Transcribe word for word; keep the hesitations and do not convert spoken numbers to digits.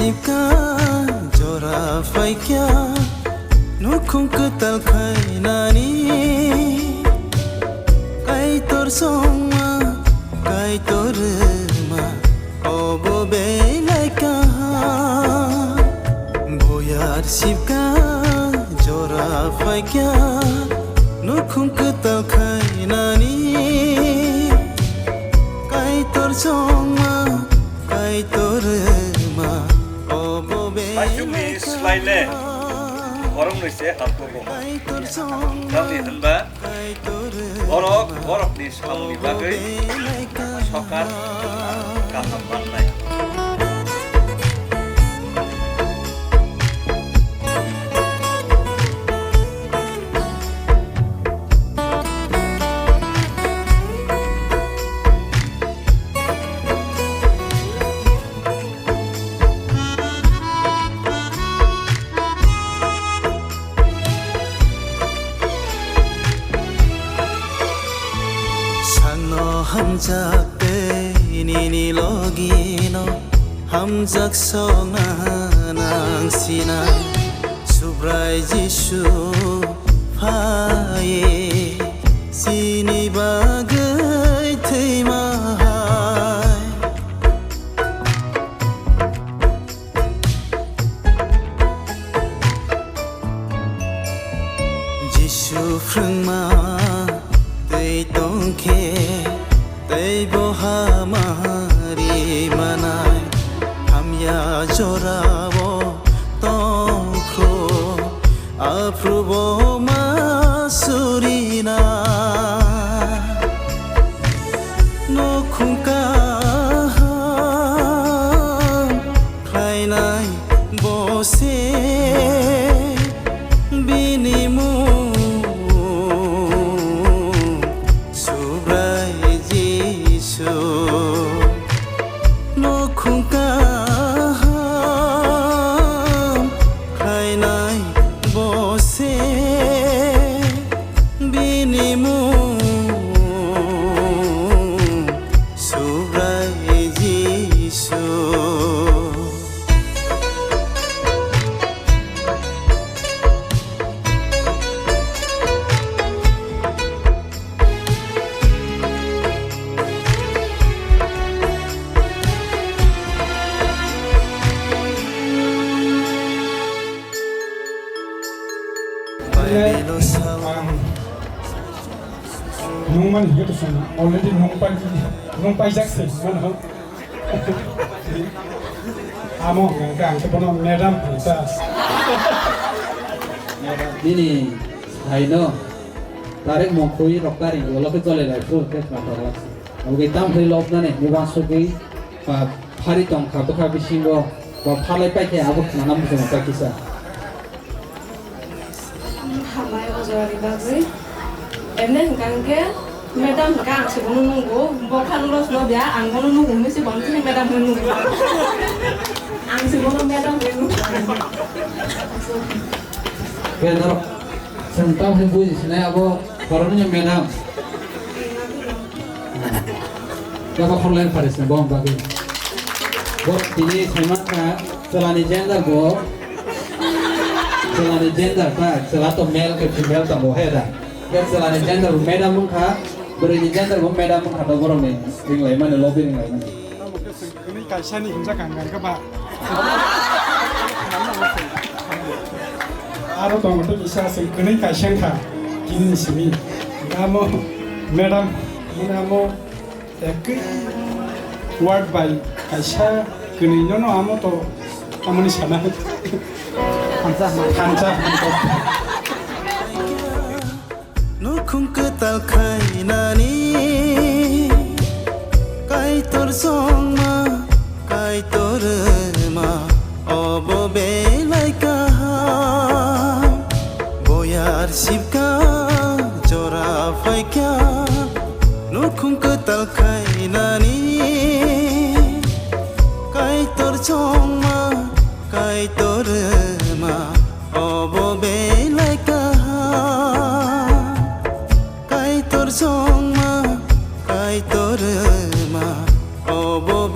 Ka jora phaikya nukhung kwtal khainani, Kaitor songma, Kaitor rwma, obo belai kaham. Boyar sibka jora phaikya nukhung kwtal khainani, Kaitor songma, Kaitor rwma, obo Saichungni belai slai le kaham. Borokni se hamkugo. Kaitor songma, Tamni hwnba, kaitor rwma, borok borokni samungni bagwi obo belai kaham. Sokat kaham mannai. Sakno hamjak tei nini logino hamjak songna nang sinai. Subrai Jisu phai chini bagwi thwima hai. Jisu phrwngma twi tongkhe, teibo hamari manai, hamya jorao tongkho, aphrubo ma surina. Nukhung kaham khlainai bo se bini mung Subrai Jisu. Nukhung kaham khlainai bo se bini mung Subrai Jisu. Nung man hingke to sana, already nung pai, nung paijak se, mano. Amo hingke ang ke bono madam hingka. Nini saino tarik mongkui rok tarik ulo ke chole lai phuru ke kma tolak. Oke tam khe lobnani mubansugui ba phari tongkha bwkha bisingo ba phalai paikhe abo khwnana muchungma kisa. Hambai o jorani bagwi. Emne hwnkha hwnkhe madam hwnkha ang se bono nungo, bo kha nung rosno dia, ang bono nungo hinwi se bono chini madam hwnwi nungo. Ang se bono madam hwnwi nungo. Khe norok chwng tamo khe buji sinai abo borokni madam. Kebo khoroknwi pharisna bo wng bagwi. Bo tini saimankha chwlani gender bo. Chwlani gender ta, chwla to male khe female tongo he da. Khe chwlani gender bo madam wngkha, bwrwini gender bo madam wngkha to borokni ringlaimani, lobby ringlaimani. Tamo khe chwng kwnwi kaisani himjak ang kha ba. Aro tongo to kisa chwng kwnwi kaisa wngkha kinini simi. Amo madam, mane amo ekwi word bai kaisa kwnwi nono amo to tamoni sana. Thansa, thansa. Nukhung kwtal khainani, Kaitor songma, Kaitor rwma, obo belai kaham. Boyar sibka jora phaikha, nukhung kwtal khainani, Kaitor songma, Kaitor rwma, obo belai kaham. Kaitor songma, Kaitor rwma, obo